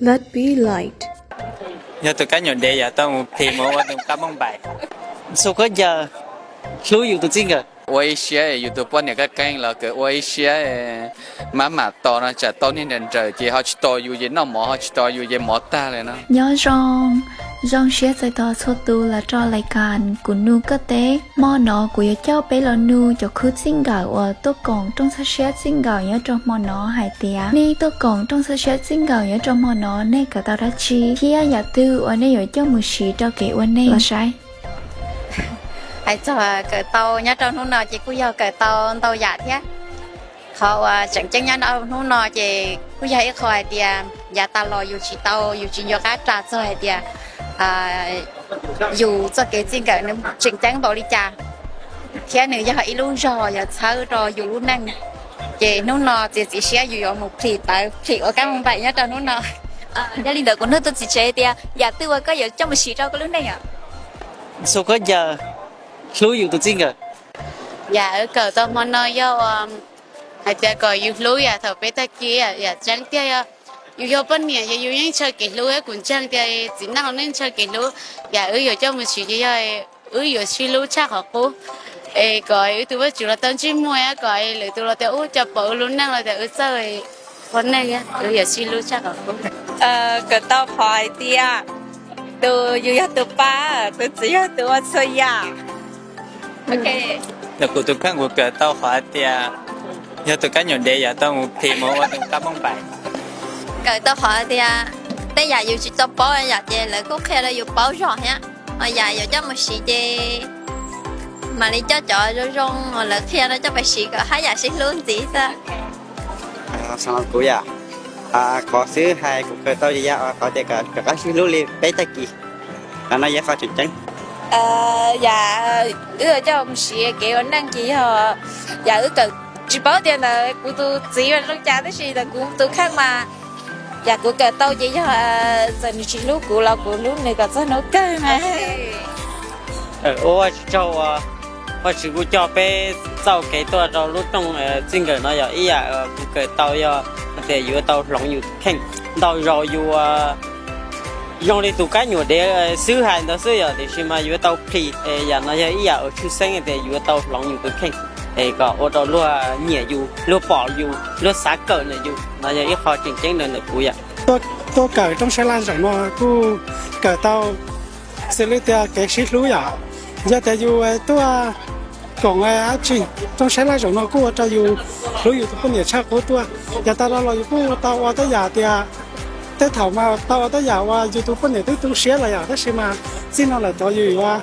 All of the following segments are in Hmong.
Let be light. Yog tus kab nyuam dev yog tau mus phim mus ua tus kab mooj npaim. Xu khuab ncaws, hlub yus tus txij nkawm. Ua ib siab yus tus poj niam kaj keeb los kawm ua ib siab, mab mam tos no tsam tau niag nrawm nrawm ces ho tsis tos yus ces noj mov ho tsis tos yus ces mov tag lawm no. Nyob zoo, zoo siab txais tos txhua tus los rau lais kas Kuv Nug Koj Teb. Hmo no kuv yuav coj peb los nug cov khub txij nkawm uas tuaj koom rooj txhaj siab txij nkawm nyob rau hmo no hais tias nej tuaj koom rooj txhaj siab txij nkawm nyob rau hmo no nej kawm tau dab tsi thiab yam twg uas nej yuav coj mus siv rau kev ua neej los saib. Hais txog kawm tau nyob rau hnub no ces kuj yog kawm tau ntau yam thiab. Qhov uas tseem ceeb nyob rau hnub no ces kuj yog ib qho hais tias yav tas los yus tsis tau, yus tsis nco qab ras txog hais tias yus txoj kev txij nkawm nws tseem ceeb npaum li cas, thiab nws yog ib lub zog yuav txhawb rau yus lub neej. Ces hnub no txiav txim siab yus yuav mus phim tawv phim ua kab mooj npaim nyob rau hnub no. Yog li ntawd kuv nug tus txiv tsev tias yam twg uas koj yuav coj mus siv rau koj lub neej os? Xu khuab ncaws, hlub yus tus txij nkawm. Yam wb kawm tau hmo no yog hais tias kom yus hlub yam thaum peb tag kis, yam tseeb tiag yog yus yog poj niam ces yus yeej ntshaw kev hlub, kuv ntseeg tias txiv neej los nej ntshaw kev hlub. Yam wb yuav coj mus siv ces yog wb yuav sib hlub tshaj qhov qub, es kom wb tus Vajtswv los tau ntsej muag, kom lwm tus los tias ub cov pom wb lub neej los tias wb txawj ua neej, wb yuav sib hlub tshaj qhov qub. Kawm tau qhov hais tias tus yus yog tus pab, tus txiv yog tus ua txhua yam. Kuv tus kheej kuv kawm tau qhov hais tias yog tus kab nyuam dev yog tau mus phim mus ua tus kab mooj npaim. Kawm tau qhov hais tias tej yam yus tsis tau paub yam ces lawv kuj qhia rau yus paub zog thiab, ho yam yuav coj mus siv ces mam li coj cov zoo zoo uas lawv qhia no coj mus siv kom haj yam sib hlub ntxiv xwb. Kuv yam, qhov xwb hais kuv kawm tau yam qhov tias kom rov qab sib hlub li peb tag kis, qhov no yog qhov tseem ceeb. Yam wb yuav coj mus siv kev ua neej ces yog yam wb kawm, tsis paub tias ntawm kuv tus txiv zoo cas tab sis ntawm kuv tus kheej mas yam kuv kawm tau ces yog txawm nws tsis hlub kuv los kuv hlub nws kom txog hnub kawg na. Ua tsaug uas Vajtswv kuj coj peb txoj kev tuaj rau lub rooj txij nkawm no yog ib yam kuv kawm tau yog hais tias yuav tau hloov yus kheej. Ntau zaus yus zoo li tus kab nyuam dev xwb hais ntawd xwb yom, tiam sis mas yuav tau plhis, yam no yog ib yam uas tshwj xeeb tias yuav tau hloov yus tus kheej es kom ua rau luag nyiam yus, luag pom yus, luag xav kawm ntawm yus. No yog ib qho tseem ceeb ntawm kuv yom. Tuaj kawm rooj sab laj zaum no kuj kawm tau xws li tias kev sib hlub yom. Yog tias yus tuaj koom dab tsi, rooj sab laj zaum no kuj ua rau yus hlub yus tus poj niam tshaj qub tuaj. Yav tas los los yus kuj tau ua tej yam tias, tej thaum mas tau ua tej yam uas yus tus poj niam twb tu siab lawm yom, tab sis mas txij no lawm tod yus yuav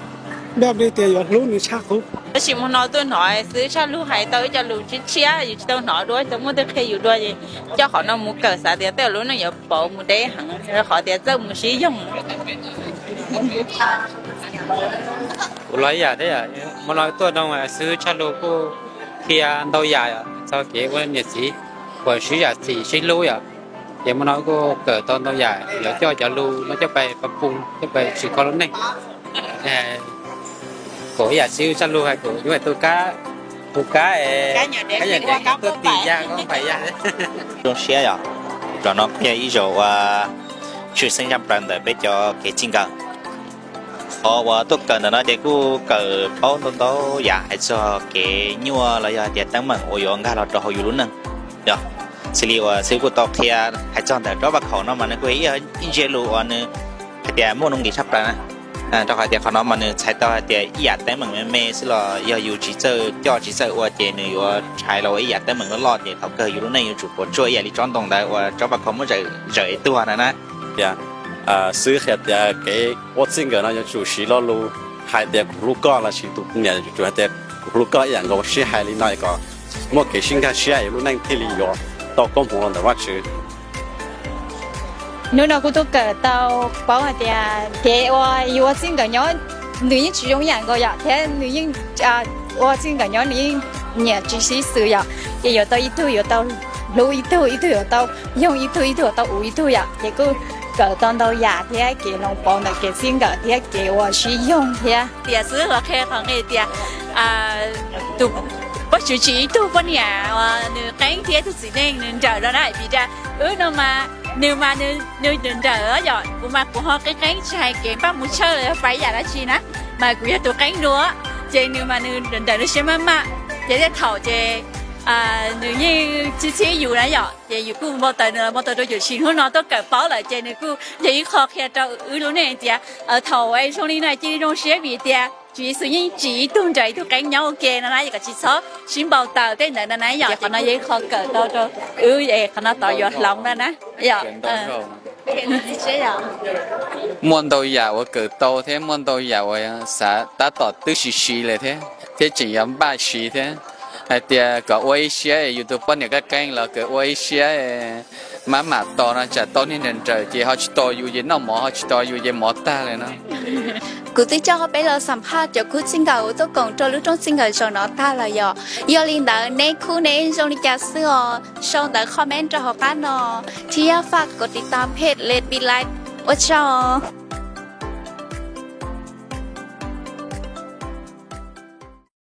npaj li tias yuav hlub nws tshaj qub. Tab sis hmo no tuaj hnov xwb tshaj lug hais tau ib co lus tshiab tshiab yus tsis tau hnov dua, tsis tau muaj twg qhia yus dua es coj qhov no mus kawm xav tias tej lub neej yuav pauv mus deb heev, qhov tias txawj mus sib yoog. Kuv los ib yam thiab, hmo no tuaj no xwb tshaj lug kuj qhia ntau yam txog kev ua niam txiv, uas sib zam txim sib hlub yom. Ces hmo no kuj kawm tau ntau yam, yuav coj cov lus no coj pais pab pug coj pais tsim kho lub neej. Kuv ib yam xwb tshaj lug hais kuv yuav tus kab, tus kab, kab nyuam dev tuaj tim yag koj pais yag. Zoo siab yom, zaum no kuj yog ib zaug ua tshwj xeeb zaj plaws ntawm peb cov kev txij nkawm. Qhov uas tuaj kawm ntawm no ces kuj kawm paub ntau ntau yam hais txog kev nyuaj los yog tias teeb meem uas yuav nkag los rau hauv yus lub neej. Yog, xws li uas xib hwb kuj tau qhia hais txog ntawm tsob vaj khaum no mas nws kuj yog ib ntsia lus uas nws hais tias muaj nuj nqis tshaj plaws na. Rau qhov tias qhov no mas nws txhais tau hais tias ib yam teeb meem me me xwb los yog yus tsis txawj coj tsis txawj ua ces nws yuav tshais los ua ib yam teeb meem loj loj ces thaum kawg yus lub neej yuav tsum puas tsuaj ib yam li tsob ntoo ntawd uas tsob vaj khaum muab zawm zawm es tuag na na. Tias xib hwb qhia tias kev ua txij nkawm no yuav tsum siv lo lus hais tias kuv hlub koj lossis tus niam yuav tsum hais tias kuv hlub koj ib yam nkaus, sib hais li no kom muaj kev sib nkag siab es lub neej thiaj li yuav tau koob hmoov los ntawm Vajtswv. Hnub no kuv twb kawm tau paub hais tias kev uas yus ua txij nkawm nyob nws yeej tsis zoo ib yam nkaus yom, thiab nws yeej ua txij nkawm nyob nws yeej nyiam tsis sib xws yom, ces yuav tau ib tug yuav tau hlub ib tug, ib tug yuav tau yoog ib tug, ib tug yuav tau uv ib tug yom, ces kuj kawm tau ntau yam thiab kev hloov pauv ntawm kev txij nkawm thiab kev ua sib yoog thiab. Tias xwb los qhia qhov nqi tias tus Tsuas tsim ib tug poj niam uas nws qeeb thiab ib tug txiv neej nws nrawm no na, vim tias wb no mas nws mas nws nrawm nrawm yom, kuv mas kuv ho qeeb qeeb tsis hais kev npaj mus tshawj los yog pais yam dab tsi na, mas kuv yog tus qeeb dua, ces nws mas nws nrawm nrawm nws siab maj maj, ces tej thaum ces nws yeej txhib txhib yus na yom, ces yus kuj npau taws nws los npau taws rau yus, hnub no tuaj kawm paub lawm ces nws kuj yog ib qho qhia rau wb lub neej tias thaum zoo li no cia li zoo siab vim tias Tswv Yexus yeej tsim ib tug nrawm ib tug qeeb nyob ua ke no na, kom tsis txhob sib npau taws tej ntawd no na yom. Ces qhov no yog ib qho kawm tau rau wb es qhov no tod yuav hloov no na yom. Muaj ntau yam uas kawm tau thiab muaj ntau yam uas xav tab tom twb siv siv lawm thiab, thiab tseem yuav npaj siv thiab. Hais tias kom ua ib siab yus tus poj niam qeeb qeeb los kom ua ib siab maj mam tos no tsam tau niag nrawm nrawm ces ho tsis tos yus ces noj mov ho tsis tos yus ces mov tag lawm no. Kuv twb coj peb los xam phaj cov khub txij nkawm uas tuaj koom rau lub rooj txij nkawm zaum no tag lawm yom. Yog li ntawd neb khub neb zoo li cas xwb os, sau ntawv comment rau hauv qab no, thiab faj kom tiv tam phem Let's Be Live. Ua tsaug.